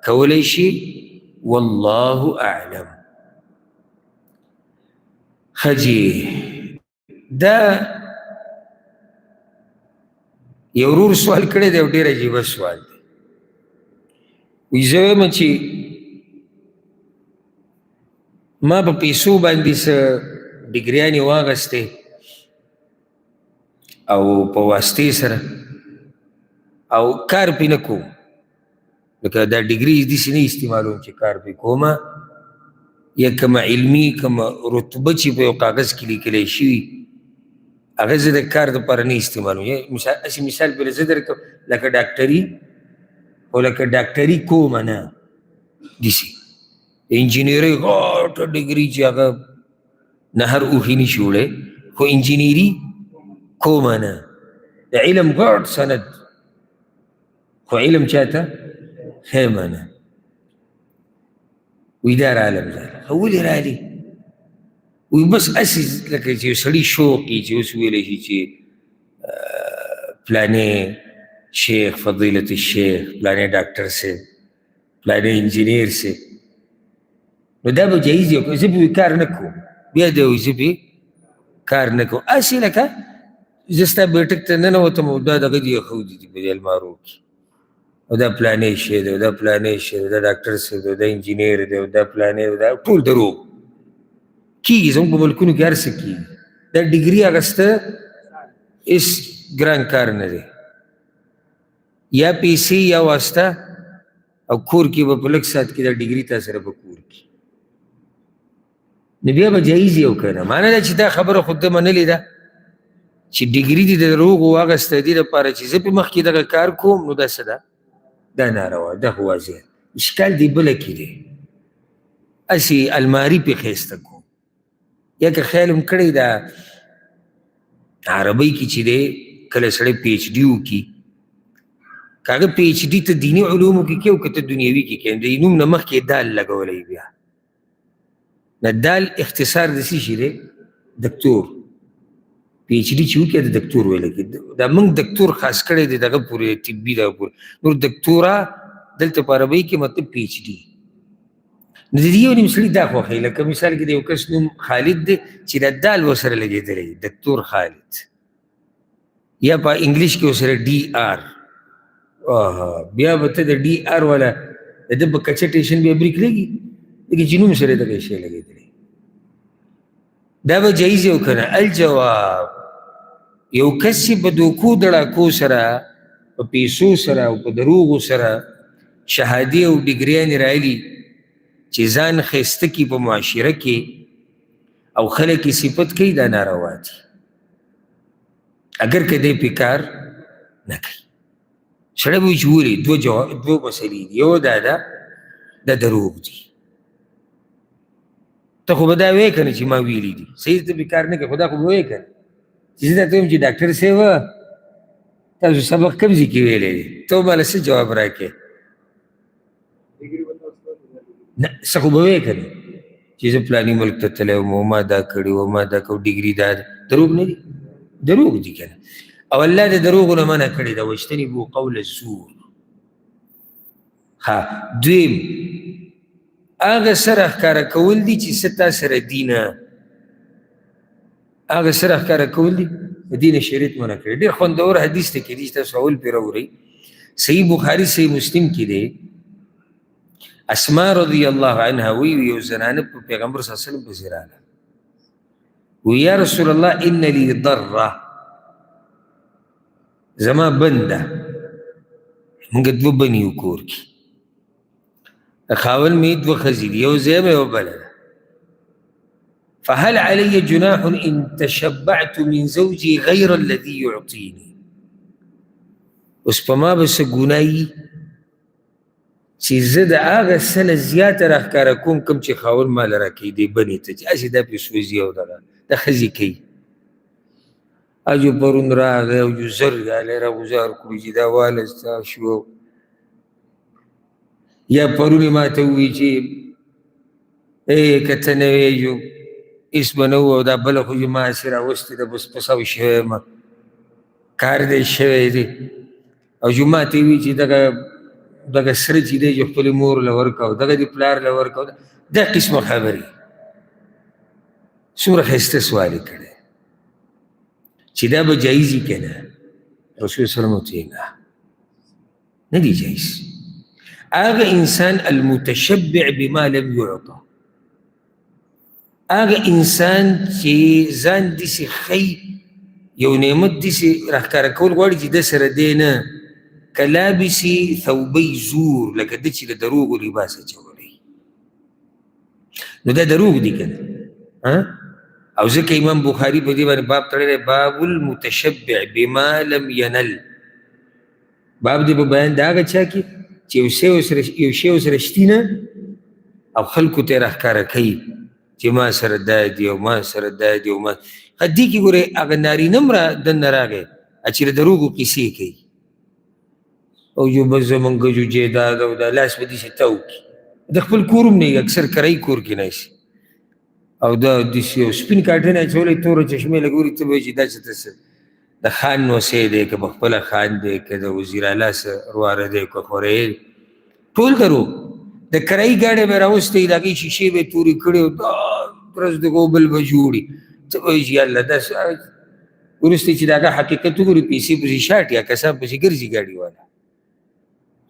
کولی شي. والله اعلم. ښه جي، دا یو ورور سوال کړی دی او ډېر عجیبه سوال دی. وایي زه وایم چې ما په پیسو باندې څه ډګریانې واغستې او په واسطې سره، او کار پې نه کوم، لکه دا ډګري داسې نه استعمالوم چې کار پې کومه، یا کومه علمي کومه رتبه چې په یو کاغذ کې لیکلی شوي هغه زه د کار دپاره نه استعمالوم. هسې مثال پرې زه درکړم، لکه ډاکټري، خو لکه ډاکټري کومه نه، داسې انجینرۍ غټه ډګري چې هغه نهر اوښي نه شي وړی، خو انجینري کومه نه، د علم غټ سند، خو علم چاته ښیمه نه. وایي دا رالم زه، خو ولې رالي؟ وایي بس هسې لکه چې یو سړي شوق وي چې اوس ویلی شي چې پلانې شیخ، فضیلت الشیخ، پلانې ډاکټر صاحب، پلانې انجینر صاحب، نو دا به جایز وي. زه پرې کار نه کوم، بیا دی وایي زه پرې کار نه کوم، هسې لکه زه ستا بیټک ته ننوتم او دا دغه دي ښودي دي په دې المارو کې، او دا پلانې شی دی، او دا پلانې شی دی، دا ډاکټر صاحب دی، دا انجینر دی، او دا پلانې دی، دا ټول دروغ کېږي. زموږ په ملکونو کې هر څه کېږي. دا ډګري اخیسته هېڅ ګران کار نه دی، یا پیسې یا واسطه، او کور کې به په لږ ساعت کې دا ډګري تا سره په کور کې، نو بیا به جایز یې او که نه؟ معنا دا چې دا خبره خو ده منلې ده چې ډګري دې د دروغو واخیسته دې دپاره چې زه په مخکې دغه کار کوم، نو دا څه ده؟ دا ناروا ده، خو واضح اشکال دې بله کې دی. هسې الماري پې ښایسته کوم، یا که خیال هم کړی دا عربۍ کې چې دی کله سړی پی ایچ ډي وکړي، که هغه پی ایچ ډي ته دیني علومو کې کوي او که ته دنیوي کې کوي، د نوم نه مخکې دال لګولی، بیا د دال اختصار د څه شي دی؟ دکتور. پی ایچ ډي چې وکړي د دکتور ویل کېږي. دا موږ دکتور خاص کړی دی دغه پورې، طبي دغه پورې، نور دکتورا دلته په عربۍ کې مطلب پی ایچ ډي. نو د دې یو نیم سړي دا خوښوي، لکه مثال کې د یو کس نوم خالد دی چې دا دال ورسره لګېدلی، دکتور خالد، یا په انګلیش کې ورسره ډي آر، بیا به ته د ډي آر والا د ده په کچه ټیشن بیا بریک لګي، ځکه چې نوم سره دغه شی لګېدلی. دا به جایز یو که نه؟ الجواب، یو کس چې په دوکو دړاکو سره، په پیسو سره او په دروغو سره شهادې او ډګریانې راغلي چې ځان ښایسته کړي په معاشره کې او خلک یې صفت کوي، دا ناروا دي، اګر که دی پې کار نه کوي. سړی به وایي چې ولې؟ دوه جواب، دوه مسلې دي. یو دا ده دا دروغ دي، ته خو به دا وایې که نه چې ما ویلي دي، صحیح ته پې کار نه کوې، خو دا خو به وایې که نه چې زه درته وایم چې ډاکټر صاحب تاسو سبق کوم ځای کې ویلی دی، ته به ماله څه جواب راکړې؟ نه، څه خو به وایې که نه چې زه پلاني ملک ته تللی وم او ما دا کړي وو، ما دا کړي، ډګري دا ده. دروغ نه دي؟ دروغ دي که نه؟ او الله د دروغو نه منع کړې ده، واجتنبوا قول الزور. ها، دویم هغه سره ښکاره کول دي چې څه تا سره دي نه، هغه سره ښکاره کول دي، د دین شریعت منع کړی. ډېر خوندور حدیث دی، کېدای شي تاسو اول پرې راوړئ، صحیح بخاري صحیح مسلم کې دی. اسما رضی الله عنها وایي یو زنانه په پیغمبر صلی الله علیه وسلم پسې راغله، وایي یا رسول الله ان لي ضره، زما بنده، موږ دوه بني یو کور کې، خاوند مې دوه ښځې دي، یو زه یم یوه بله ده. فهل علي جناح إن تشبعت من زوجي غير الذي يعطيني؟ اوس په ما به څه ګناه وي چې زه د هغه څه نه زیاته راښکاره کوم کوم چې خاوند ما له راکوي دې بنې ته، چې هسې دا پرې سوځي او دغه د ښځې کوي. اجو پرون راغی او جو زر ډالره راګوزار کړو چې دا واله ستا شو، یا پرون یې ما ته وویل چې ای که ته نه وې جو هېڅ به نه وو، او دا بله خو چې ما هسې راوستې ده، بس پساو شوی یم، کار دی شوی دی. او جو ما ته وویل چې دغه دغه سره چې دی چې خپلې مور له ورکاو، دغه دې پلار له ورکاو، دا قسمه خبرې. څومره ښایسته سوال یې کړی چې دا به جایز وي که نه؟ رسول صلی الله علیه وسلم ورته ویل نه، نه دی جایز. هغه انسان المتشبع بما لم يعطى، هغه انسان چې ځان داسې ښیي، یو نعمت داسې راښکاره کول غواړي چې ده سره دی نه، که لابسي ثوبی زور، لکه ده چې د دروغو لباس اچولی، نو دا دروغ دي که نه؟ او ځکه امام بخاري په دې باندې باب تړلی، باب المتشبع بما لم ینل. باب دې په بیان د هغه چا کې چې یو شی ورسره شتي نه او خلکو ته یې راښکاره کوي چې ما سره دا دي او ما سره دا دي او ما ښه. دې کې ګورې هغه نارینه هم را دننه راغی چې د دروغو قیصې کوي، او یو بس زمونږ جو جایداد او دا لاس به داسې تاو کړي، د خپل کور هم نه وي، اکثر کرایي کور کې ناست، او دا داسې یو سپین کاټن اچولی، توره چشمې لګولي، ته به وایې چې دا څه ته څه د خان نوسی دی، که په خپله خان دی، که د وزیر اعلی څه ورواره دی، که خورې ټول دروغ. د کرایي ګاډی به یې راوستی، د هغې شیشې به یې تورې کړې او دا ورځ دغه بل به جوړي، ته به وایې چې یاالله دا څه. وروسته چې د هغه حقیقت وګوري، پیسې پسې شاټي، کسان پسې ګرځي ګاډي والا.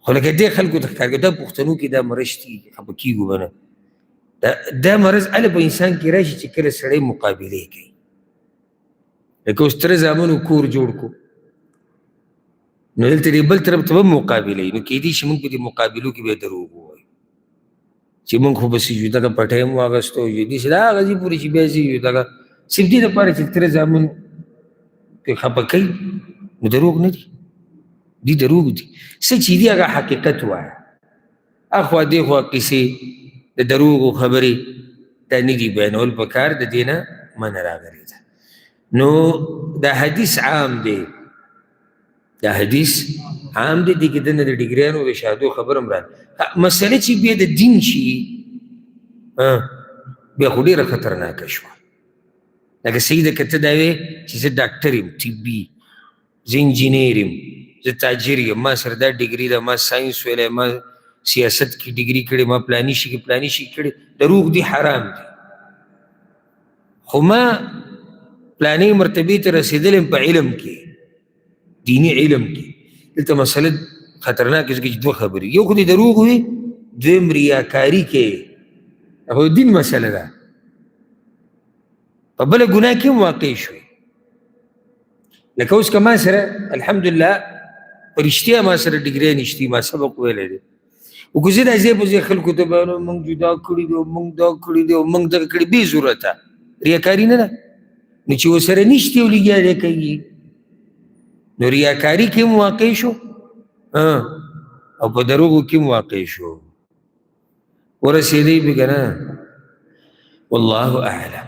خو لکه دې خلکو ته ښکار کوي، دا پښتنو کې دا مرض شتي، خفه کېږو به نه. دا مرض هله په انسان کې راشي چې کله سړی مقابلې کوي. لکه اوس تره زامنو کور جوړ کړو، نو دلته دې بل طرف ته به مقابله وي، نو کېدای شي موږ په دې مقابلو کې بیا دروغ ووایو چې موږ خو بس یو دغه پټی هم واغستو، یو داسې د هغه ځای پورې چې بیا ځي یو دغه صرف دې دپاره چې تره زامن پرې خفه کوي، نو دروغ نه دي، دي دروغ دي. څه چې دي هغه حقیقت وایه، اخوا دې خوا قصې د دروغو خبرې دا نه دي بیانول پکار، د دې نه منع راغلې ده. نو دا حدیث عام دی، دا حدیث عام دی، دې کې دننه د ډګریانو د شهادو خبره هم راغله. مسله چې بیا د دین شي، بیا خو ډېره خطرناکه شوه. لکه صحیح ده که ته دا وې چې زه ډاکټر یم، طبي، زه انجینیر یم، زه تاجر یم، ما سره دا ډګري ده، ما ساینس ویلی، ما سیاست کې ډګري کړې، ما پلاني شي کې پلاني شي کړې، دروغ دي، حرام دي، خو ما پلانې مرتبې ته رسېدلی یم په علم کې، دیني علم کې. دلته مسله خطرناکه ځکه چې دوه خبرې، یو خو دې دروغ وي، دویم ریاکاري کوي، خو دین مسله ده، په بله ګناه کې هم واقع شوې. لکه اوس که ما سره الحمدلله په رښتیا ما سره ډګرۍ نشتي، ما سبق ویلی دی، او که زه دا ځای په ځای خلکو ته بیانوم موږ جدا کړي دي، موږ دا کړي دي، موږ دغه کړي، بې ضرورته ریاکاري نه ده. نو چې ورسره نشتي او لګیا دی کوي، نو ریاکاري کې هم واقع شو او په دروغو کې هم واقع شو، ورسېدی به که نه؟ والله اعلم.